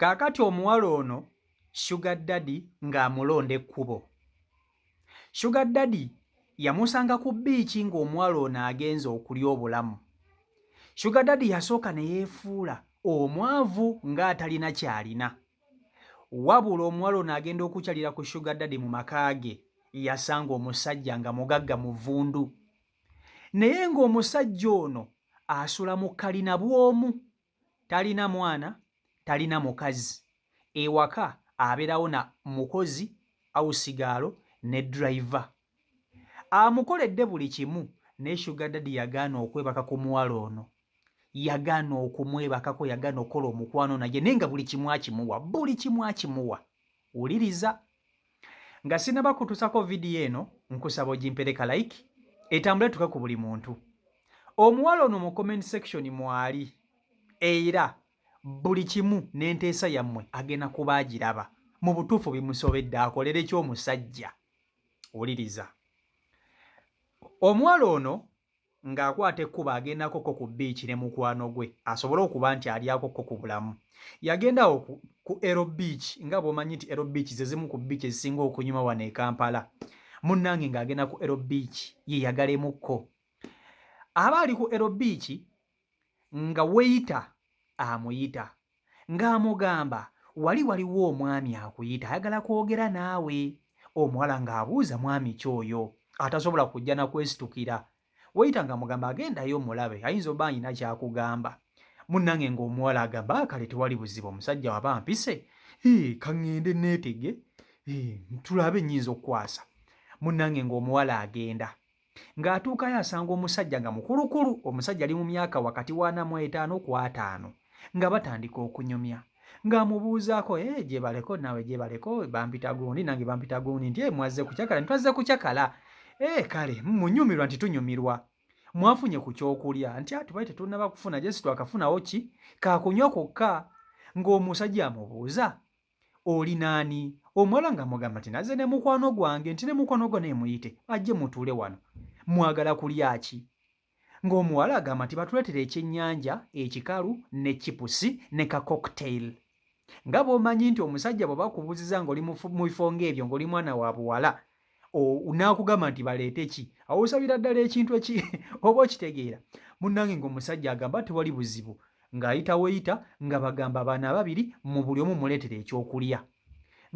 Kaakati omuwala ono Sugar Daddy ng'amulonda ekkubo. Sugar Daddy yamusanga ku bbiici ng'omuwala ono agenze okulya obulamu. Sugar Daddy yasooka ne yeefuula omwavu ng'atalina ky'alina. Wabula omuwala ono agenda okukyalira ku Sugar Daddy mu maka ge, yasanga omusajja nga mugagga muvundu. Naye ng'omusajja ono asula mu kalina bw'omu. Talina mwana, talina mukazi. Ewaka abeerawo na mukozi, awusigaalo ne driver. Amukoledde buli kimu naye Sugar Daddy yagaana okwebaka ku muwala ono. Yagaana okumwebakako, yagaana okukola omukwano naye naye nga buli kimu akimuwa, buli kimu akimuwa. Wuliriza. Nga sinaba kutusako vidiyo eno, nkusaba ogimpereka like etambule tuke ku buli muntu. Omuwala ono mu comment section mwali era buli kimu n'enteesa yammwe agenda kuba agiraba. Mu butuufu bimusobedde akolere ki omusajja? Wuliriza. Omuwala ono ng'akwata ekkubo agendako ko ku bbiici ne mukwano gwe asobole okuba nti alyako ko ku bulamu. Yagenda awo ku, ku Ero Beach nga bw'omanyi nti Ero Beach ze zimu ku bbiici ezisinga okunyuma wano e Kampala. Munnange ng'agenda ku Ero Beach yeeyagalemukko. Aba ali ku Ero Beach nga weyita amuyita ng'amugamba wali waliwo omwami akuyita ayagala kwogera naawe. Omuwala ng'abuuza mwami ki oyo atasobola kujja na kwesitukira. Weyita ng'amugamba agendayo omulabe ayinza oba alina ky'akugamba. Munnange ng'omuwala agamba ah, kale tewali buzibu omusajja waba ampise kaŋŋende neetege tulabe nnyinza okukwasa. Munnange ng'omuwala agenda. Ng'atuukayo asanga omusajja nga mukulukulu, omusajja ali mu myaka wakati wa ana mu etaano ku ataano, nga batandika okunyumya. Ng'amubuuzaako, ee gyebaleko naawe gyebaleko, bampita gundi nange bampita gundi, nti ee mwazze kucakala, nti twazze kucakala. Ee kale munyumirwa nti tunyumirwa. Mwafunye ku ky'okulya nti a tubadde tetunnaba kufuna, jesi twakafunawo ki kakunywa kwokka. Ng'omusajja amubuuza Oli naani? Omuwala ng'amugamba nti nazze ne mukwano gwange nti ne mukwano gwo naye muyite ajje mutuule wano. Mwagala kulya ki? Ng'omuwala agamba nti batuleetere ekyennyanja ekikalu ne chipusi ne ka cocktail. Nga bw'omanyi nti omusajja bw'aba akubuuzizza ng'oli mu bifo ng'ebyo ng'oli mwana wa buwala n'akugamba nti baleete ki awo osabira ddala ekintu eki oba okitegeera munnange ng'omusajja agamba tewali buzibu ng'ayita weyita nga bagamba abaana ababiri mu buli omu muleetera ekyokulya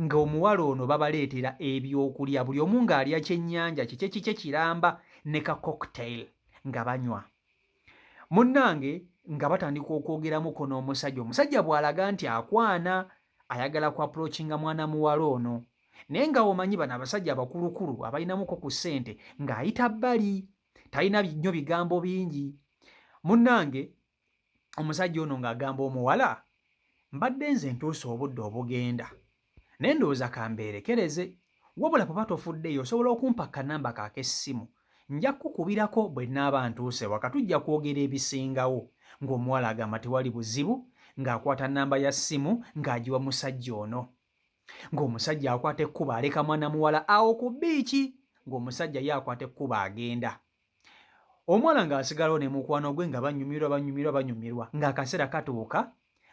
nga omuwala ono babaleetera ebyokulya buli omu ng'alya kyennyanja kikye kikye kiramba ne ka cocktail nga banywa munnange nga batandika okwogeramuko n'omusajja omusajja bw'alaga nti akwana ayagala ku approachinga mwana muwala ono naye nga omanyi bano abasajja abakulukulu abalinamuko ku ssente ng'ayita bbali talina nnyo bigambo bingi munnange omusajja ono ng'agamba omuwala mbadde nze ntuuse obudde obugenda naye ndowooza kambeerekereze wabula bw'oba tofuddeeyo osobola okumpa kanamba ko ak'essimu nja kukukubirako bwe nnaaba ntuuse waka tujja kwogera ebisingawo ng'omuwala agamba tewali buzibu ng'akwata nnamba ya ssimu ng'agiwa musajja ono ng'omusajja akwata ekkubo aleka mwana muwala awo ku bbiici ng'omusajja ye akwata ekkubo agenda omuwala ng'asigalawo ne mukwano gwe nga banyumirwa banyumirwa banyumirwa ng'akaseera katuuka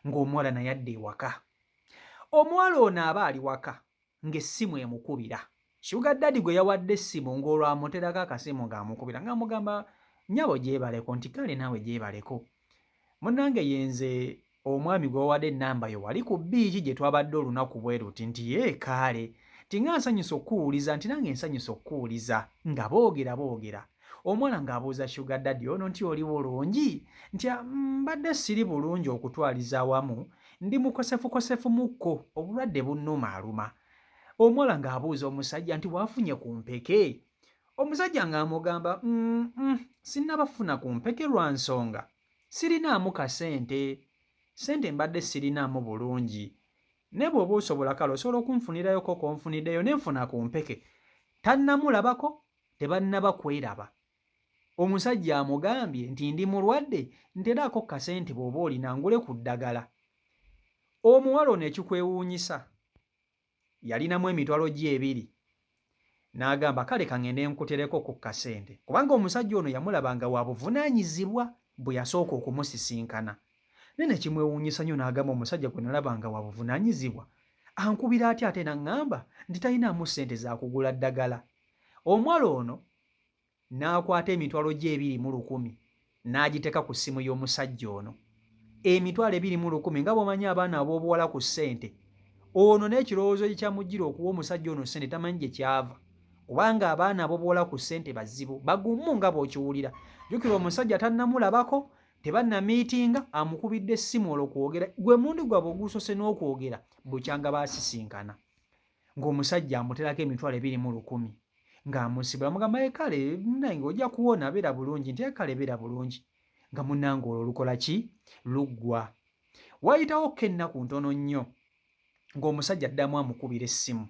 ng'omuwala naye adda ewaka omuwala ono aba ali waka ng'essimu emukubira Sugar Daddy gwe yawadde essimu ng'olwo amuterako akasimu ng'amukubira ng'amugamba nnyabo gyebaleko nti kale naawe gyebaleko munnange yenze omwami gwe wawadde ennamba yo wali ku bbiici gye twabadde olunaku bwe luti nti yee kaale nti nga nsanyusa okukuwuliza nti nange nsanyusa okukuwuliza nga boogera boogera omuwala ng'abuuza Sugar Daddy ono nti oli bulungi nti ah, mbadde siri bulungi okutwaliza awamu ndi mukosefukosefu mukko obulwadde bunnumaaluma Omuwala ng'abuuza omusajja nti wafunye ku mpeke? Omusajja ng'amugamba mm, mm, sinnaba funa ku mpeke lwa nsonga sirinaamu kasente, ssente mbadde sirinaamu bulungi naye bw'oba osobola kale osobola okunfunirayoko k'onfuniddeyo ne nfuna ku mpeke. Tannamulabako, tebannaba kweraba. Omusajja amugambye nti ndi mulwadde nteraako kasente bw'oba olina ngule ku ddagala. Omuwala ono ekikwewuunyisa yalinamu emitwalo gye ebiri n'agamba kale kaŋŋende nkutereko ku kasente kubanga omusajja ono yamulaba nga wa buvunaanyizibwa bwe yasooka okumusisinkana. Naye ne kimwewuunyisa nnyo n'agamba omusajja gwe nalaba nga wa buvunaanyizibwa ankubira atya ate n'aŋŋamba nti talinaamu ssente za kugula ddagala. Omuwala ono n'akwata emitwalo gye 21 n'agiteeka ku ssimu y'omusajja ono. 200,000 nga bw'omanyi abaana ab'obuwala ku ssente. Ono n'ekirowoozo ekyamujjira okuwa omusajja ono ssente tamanyi gye kyava. Kubanga abaana ab'obuwala ku ssente bazibu, bagumu nga bw'okiwulira. Jjukira omusajja tannamulabako, tebannamiitinga, amukubidde essimu olwo kwogera. Gwe mulundi gwabwe ogusoose n'okwogera bukyanga baasisinkana. Ng'omusajja amuterako 200,000 ng'amusibula amugamba e kale munnange ojja kuwona beera bulungi nti kale beera bulungi nga munnange olwo lukola ki luggwa. Wayitawo ko ennaku ntono nnyo ng'omusajja addamu amukubira essimu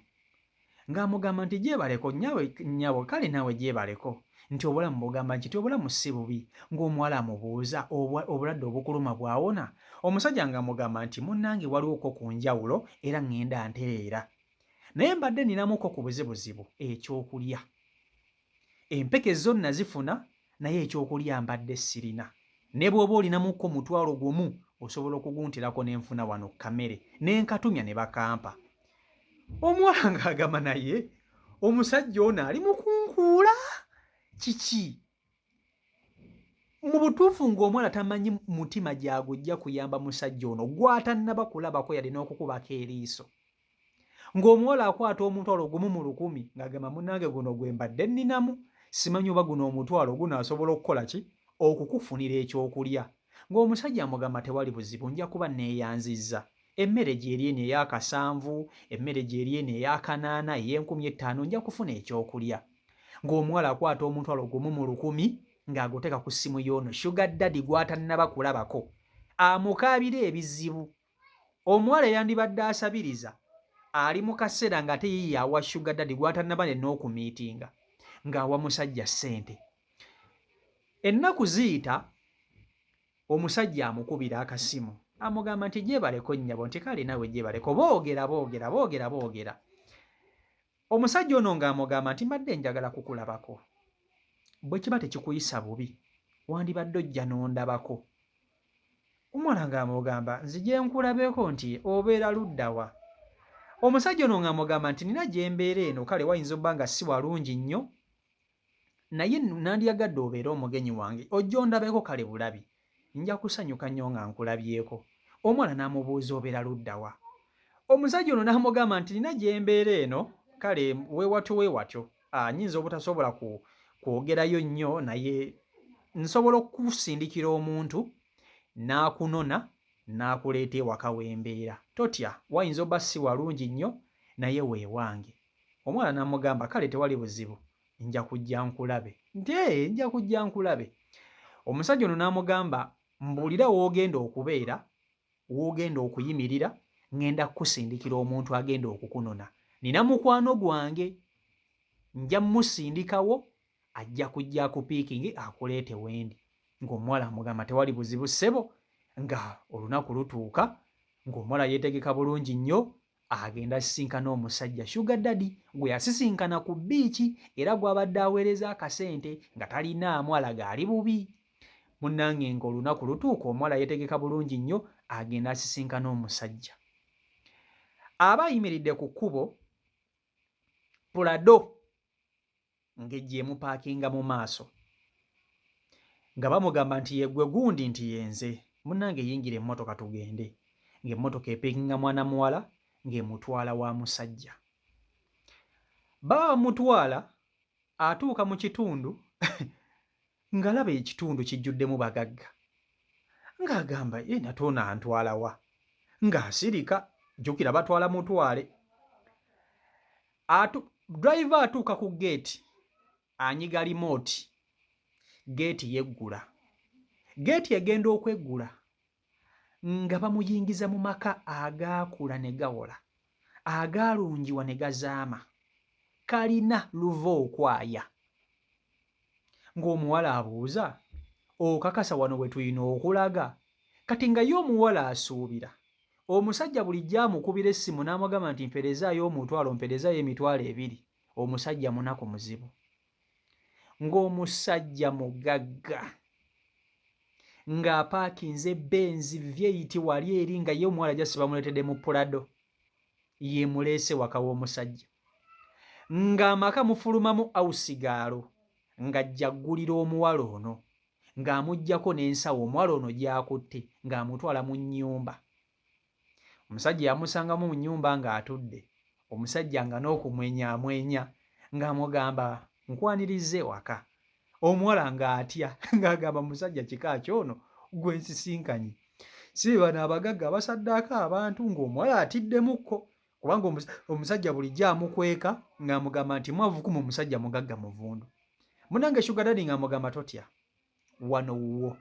ng'amugamba nti gyebaleko nyawe nnyabo kale naawe gyebaleko nti obulamu bugamba nti obulamu si bubi ng'omuwala amubuuza obulwadde obukuluma bwawona omusajja ng'amugamba nti munnange waliwo ko ku njawulo era ŋŋenda ntereera naye mbadde ninamuko ku buzibuzibu ekyokulya empeke zo nazifuna naye ekyokulya mbadde sirina ne bw'oba olinamuko 10,000 osobola okuguntirako ne nfuna wano kamere ne nkatumya ne bakampa. Omuwala ng'agamba naye omusajja ono ali mu kunkuula kiki? Mu butuufu ng'omuwala tamanyi mutima gy'agujja kuyamba musajja ono gw'atannaba kulabako yadde n'okukubako eriiso. Ng'omuwala akwata 10,000 ng'agamba munnange guno gwe mbadde nninamu simanyi oba guno omutwalo gunaasobola okukola ki okukufunira ekyokulya. Ng'omusajja amugamba tewali buzibu nja kuba neeyanzizza. Emmere gy'eri eno ey'akasanvu, emmere gy'eri eno ey'akanaana, ey'enkumi ettaano nja kufuna ekyokulya. Ng'omuwala akwata 10,000 ng'aguteeka ku ssimu y'ono sugar daddy gw'atannaba kulabako amukaabira ebizibu. Omuwala eyandibadde asabiriza ali mu kaseera ng'ate ye y'awa sugar daddy gw'atannaba ne n'okumiitinga ng'awa musajja ssente. Ennaku ziyita omusajja amukubira akasimu amugamba nti gyebaleko nnyabo nti kale naawe gyebaleko boogera boogera boogera boogera. Omusajja ono ng'amugamba nti mbadde njagala kukulabako. Bwe kiba tekikuyisa bubi wandibadde ojja n'ondabako. Omuwala ng'amugamba nzije nkulabeko nti obeera ludda wa? Omusajja ono ng'amugamba nti nina gye mbeera eno kale wayinza obba nga si walungi nnyo naye nandyagadde obeere omugenyi wange ojja ondabeko kale bulabi nja kusanyuka nnyo nga nkulabyeko. Omuwala n'amubuuza obeera ludda wa? Omusajja ono n'amugamba nti nina gye mbeera eno kale weewatyo weewatyo nyinza obutasobola kwogerayo nnyo naye nsobola okukusindikira omuntu n'akunona n'akuleeta ewaka w'embeera. Totya wayinza obba si walungi nnyo naye weewange. Omuwala n'amugamba kale tewali buzibu nja kujja nkulabe. Nti ee nja kujja nkulabe. Omusajja ono n'amugamba mbuulira w'ogenda okubeera w'ogenda okuyimirira ŋŋenda kukusindikira omuntu agenda okukunona. Nina mukwano gwange nja mmusindikawo ajja kujja akupiikinge akuleete wendi. Ng'omuwala amugamba tewali buzibu ssebo nga olunaku lutuuka ng'omuwala yeetegeka bulungi nnyo agenda asisinkana omusajja sugar daddy gwe yasisinkana ku bbiici era gw'abadde aweereza akasente nga talinaamu alaga ali bubi. Munnange ng'olunaku lutuuka omuwala yeetegeka bulungi nnyo agenda asisinkana omusajja. Aba ayimiridde ku kkubo Pulado ng'ejja emupaakinga mu maaso nga bamugamba nti yeggwe gundi nti yenze munnange yingira emmotoka tugende ng'emmotoka epiikinga mwana muwala ng'emutwala wa musajja. Baba bamutwala atuuka mu kitundu ng'alaba ekitundu kijjuddemu bagagga ng'agamba ye nate ono antwala wa ng'asirika jjukira batwala mutwale atu driver atuuka ku geeti anyiga limooti geeti yeggula geeti egenda okweggula nga bamuyingiza mu maka agaakula ne gawola agaalungiwa ne gazaama kalina luva okwaya ng'omuwala abuuza okakasa wano we tulina okulaga kati nga ye omuwala asuubira omusajja bulijjo amukubira essimu n'amugamba nti mperezaayo omutwalo mperezaayo 20,000 omusajja munaku muzibu ng'omusajja mugagga. Ng'apaakinze Benz V8 wali eri nga ye omuwala just bamuleetedde mu Prado yemuleese waka w'omusajja. Ng'amaka mufulumamu awusigaalo ng'ajja aggulira omuwala ono ng'amuggyako n'ensawo omuwala ono gy'akutte ng'amutwala mu nnyumba. Omusajja yamusangamu mu nnyumba ng'atudde. Omusajja nga n'okumwenya amwenya ng'amugamba nkwanirizza ewaka. Omuwala ng'atya ng'agamba musajja kika ki ono gwe nsisinkanye. Si be bano abagagga abasaddaaka abantu ng'omuwala atiddemukko kubanga omusajja bulijjo amukweka ng'amugamba nti mwavu kumu omusajja mugagga muvundu. Munange Sugar Daddy ng'amugamba totya wano wuwo.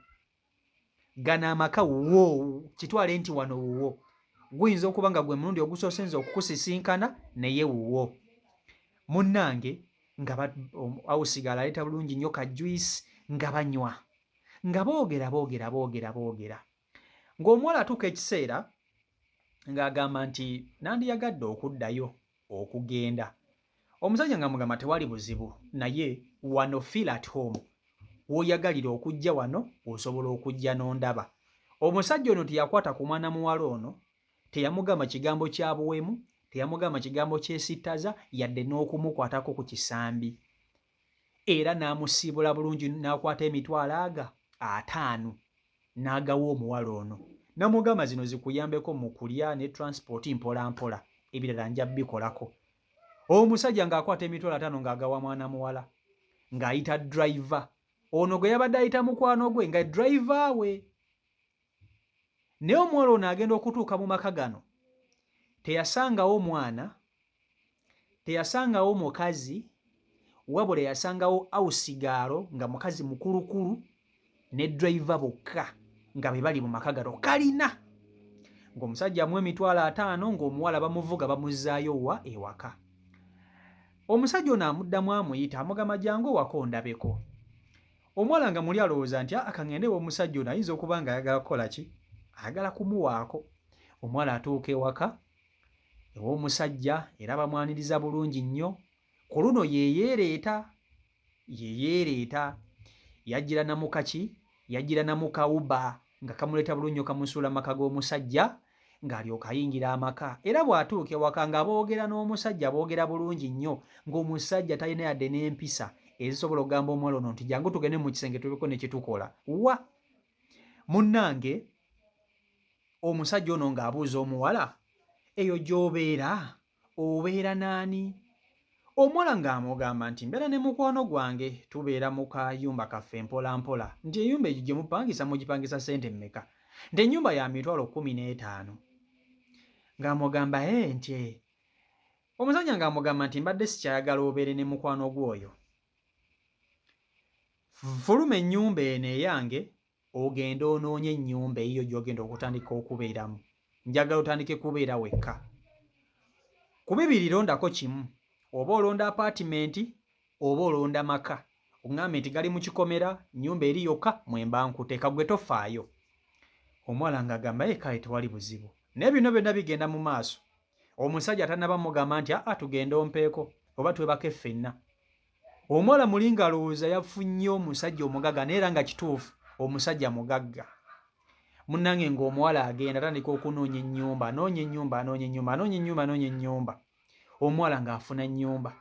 Gano amaka wuwo kitwale nti wano wuwo. Guyinza okuba nga gwe mulundi ogusoose nze okukusisinkana naye wuwo. Munnange nga awusigala aleeta bulungi nnyo ka juice nga banywa nga boogera boogera boogera boogera ng'omuwala atuuka ekiseera ng'agamba nti nandiyagadde okuddayo okugenda. Omusajja ng'amugamba tewali buzibu naye wano feel at home w'oyagalira okujja wano osobola okujja n'ondaba. Omusajja ono teyakwata ku mwana muwala ono, teyamugamba kigambo kya buwemu, teyamugamba kigambo kyesittaza yadde n'okumukwatako ku kisambi. Era n'amusiibula bulungi n'akwata emitwalo aga 50 n'agawa omuwala ono. Namugamba zino zikuyambeko mu kulya ne transport mpola mpola ebirala nja bikolako. Omusajja ng'akwata emitwalo 50 ng'agawa mwana muwala ng'ayita driver ono gwe yabadde ayita mukwano gwe nga driver we. Naye omuwala ono agenda okutuuka mu maka gano teyasangawo mwana, teyasangawo mukazi, wabula yasangawo awusigaalo nga mukazi mukulukulu ne driver bokka nga be bali mu maka gano kalina ng'omusajja amuwa emitwalo 50 ng'omuwala bamuvuga bamuzzaayo wa ewaka. Omusajja ono amuddamu amuyita amugamba jangu ewaka ondabeko. Omuwala nga muli alowooza nti aa kangende ew'omusajja ono ayinza okuba nga ayagala kukola ki? Ayagala kumuwaako. Omuwala atuuka ewaka ew'omusajja era bamwaniriza bulungi nnyo. Ku luno yeyeereeta yeyeereeta yajjira na mukaki yajjira na mukawuba nga kamuleeta bulungi nnyo kamusuula mu maka g'omusajja ng'alyoka ayingira amaka. Era bw'atuuka ewaka nga boogera n'omusajja boogera bulungi nnyo ng'omusajja talina yadde n'empisa ezisobola okugamba omuwala ono nti jangu tugende mu kisenge tubeko ne kye tukola. Wa! Munnange omusajja ono ng'abuuza omuwala eyo gy'obeera obeera n'ani? Omuwala ng'amugamba nti mbeera ne mukwano gwange tubeera mu kayumba kaffe mpola mpola. Nti ennyumba egyo gye mupangisa mugipangisa ssente mmeka? Nti ennyumba ya mitwalo 15. Ng'amugamba ee nti ee. Omusajja ng'amugamba nti mbadde sikyayagala obeere ne mukwano gwo oyo. Fuluma ennyumba eno eyange ogende onoonye ennyumba eyiyo gy'ogenda okutandika okubeeramu. Njagala otandike kubeera wekka. Ku bibiri londako kimu, oba olonda apaatimenti oba olonda maka. Oŋŋambe nti gali mu kikomera, nnyumba eri yokka mwe mba nkuteeka gwe tofaayo. Omuwala ng'agamba ye kale tewali buzibu. Naye bino byonna bigenda mu maaso. Omusajja tannaba mugamba nti aa tugende ompeeko oba twebake ffenna. Omuwala muli ng'alowooza yafunye omusajja omugagga naye era nga kituufu omusajja mugagga. Munnange ng'omuwala agenda atandika okunoonya ennyumba, anoonya ennyumba, anoonya ennyumba, anoonya ennyumba, anoonya ennyumba. Omuwala ng'afuna nnyumba.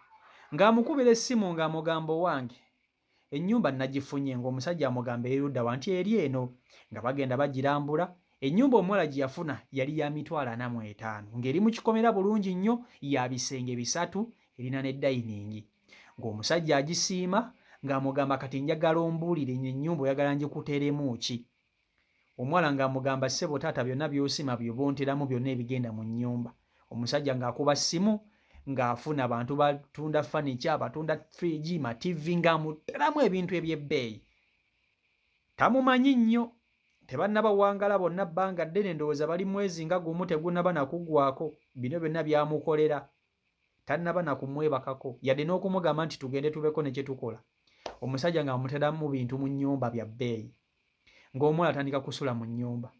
Ng'amukubira essimu ng'amugamba owange ennyumba nagifunye ng'omusajja amugamba eri ludda wa nti eri eno nga bagenda bagirambula. Ennyumba omuwala gye yafuna yali ya mitwalo 45 ng'eri mu kikomera bulungi nnyo ya bisenge bisatu erina ne dayiningi ng'omusajja agisiima ng'amugamba kati njagala ombuulire ennyumba oyagala ngikuteeremu ki. Omuwala ng'amugamba ssebo taata byonna by'osiima by'oba onteramu byonna ebigenda mu nnyumba. Omusajja ng'akuba ssimu ng'afuna abantu batunda fanica, batunda fridge, ma TV ng'amuteramu ebintu eby'ebbeeyi. Tamumanyi nnyo, tebannaba wangala bonna bbanga ddene ndowooza bali mwezi nga gumu tegunnaba na kuggwaako bino byonna by'amukolera. Tannaba na kumwebakako yadde n'okumugamba nti tugende tubeko ne kye tukola. Omusajja ng'amuteramu bintu mu nnyumba bya bbeeyi. Ng'omuwala atandika kusula mu nnyumba.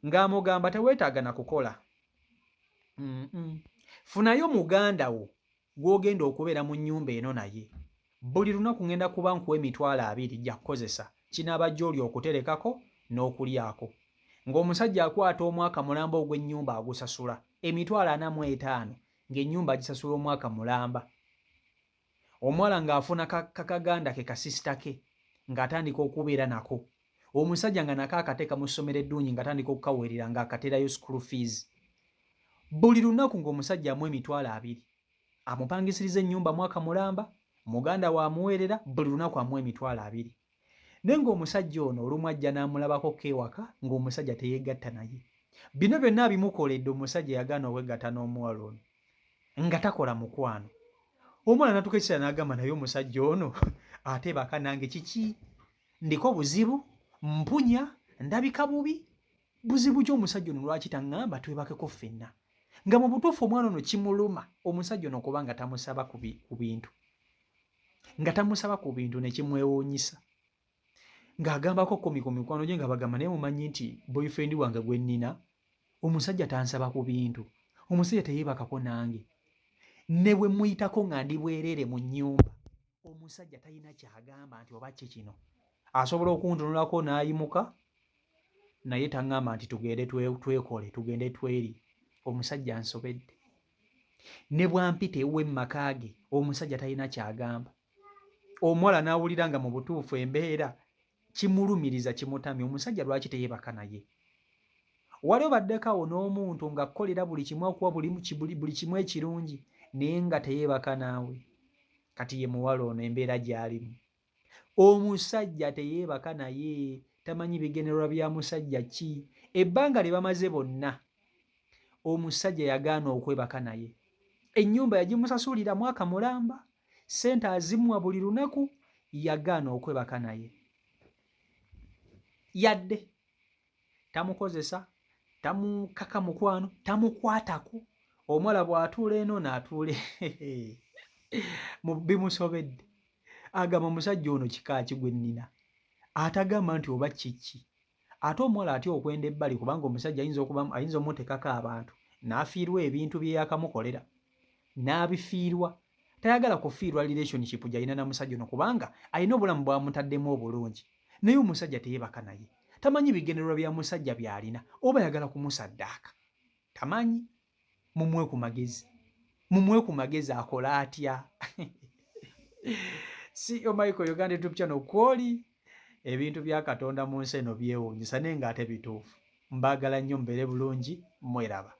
Ng'amugamba teweetaaga na kukola. Funayo muganda wo gw'ogenda okubeera mu nnyumba eno naye. Buli lunaku ngenda kuba nkuwa emitwalo 20 gya kukozesa. Kinaaba gy'oli okuterekako n'okulyako. Ng'omusajja akwata omwaka mulamba ogw'ennyumba agusasula 45,000, ng'ennyumba agisasula omwaka mulamba. Omuwala ng'afuna kakaganda ke, kasisita ke, ng'atandika okubeera nako. Omusajja nga nako akateeka mu ssomero eddungi, ng'atandika okukaweerera, ng'akateerayo school fees buli lunaku, ng'omusajja amuwa 20,000, amupangisiriza ennyumba mwaka mulamba, muganda we amuweerera buli lunaku, amuwa 20,000. Naye ng'omusajja ono olumu ajja n'amulabako kewaka, ng'omusajja teyeegatta naye. Bino byonna abimukoledde, omusajja yagaana okwegatta n'omuwala ono, nga takola mukwano. Omuwala natuka ekiseera n'agamba, "Naye omusajja ono ate baka nange kiki? Ndiko buzibu? Mpunya? Ndabika bubi? Buzibu ki? Omusajja ono lwaki taŋŋamba twebakeko ffenna?" Nga mu butuufu omwana ono kimuluma omusajja ono kubanga tamusaba ku bintu, nga tamusaba ku bintu, ne kimwewuunyisa. Ng'agambako komi ku mikwano gye, nga bagamba, "Naye mumanyi nti boyfriend wange gwe nnina, omusajja tansaba ku bintu, omusajja teyeebakako nange, ne bwe muyitako nga ndi bwereere mu nnyumba, omusajja talina kyagamba nti oba ki kino. Asobola okuntunulako n'ayimuka, naye taŋŋamba nti tugende twekole, tugende tweri. Omusajja nsobedde. Ne bwampita ewuwe mu maka ge, omusajja talina kyagamba." Omuwala n'awulira nga mu butuufu embeera kimulumiriza, kimutamya. Omusajja lwaki teyeebaka naye? Wali obaddeko awo n'omuntu ng'akukolera buli kimu, akuwa buli kimu ekirungi, naye nga teyeebaka naawe? Kati ye muwala ono embeera gy'alimu, omusajja teyeebaka naye, tamanyi bigendererwa bya musajja ki. Ebbanga lye bamaze bonna, omusajja yagaana okwebaka naye. Ennyumba yagimusasulira mwaka mulamba, ssente azimuwa buli lunaku, yagaana okwebaka naye. Yadde tamukozesa, tamukaka mukwano, tamukwatako. Omuwala bw'atuula eno n'atuula, bimusobedde. Agamba, "Omusajja ono kika ki gwe nnina atagamba nti oba kiki?" Ate omuwala atya okwenda ebbali, kubanga omusajja ayinza okuba ayinza omutekako abantu n'afiirwa ebintu bye yakamukolera, n'abifiirwa. Tayagala kufiirwa relationship gy'alina na musajja ono, kubanga alina obulamu bw'amutaddemu obulungi. Naye omusajja teyeebaka naye, tamanyi bigendererwa bya musajja by'alina, oba ayagala kumusaddaaka, tamanyi. Mumuwe ku magezi, mumuwe ku magezi, akola atya? CEO Michael Uganda YouTube channel kwoli. Ebintu bya Katonda mu nsi eno byewuunyisa, naye ng'ate bituufu. Mbaagala nnyo, mubeere bulungi, mweraba.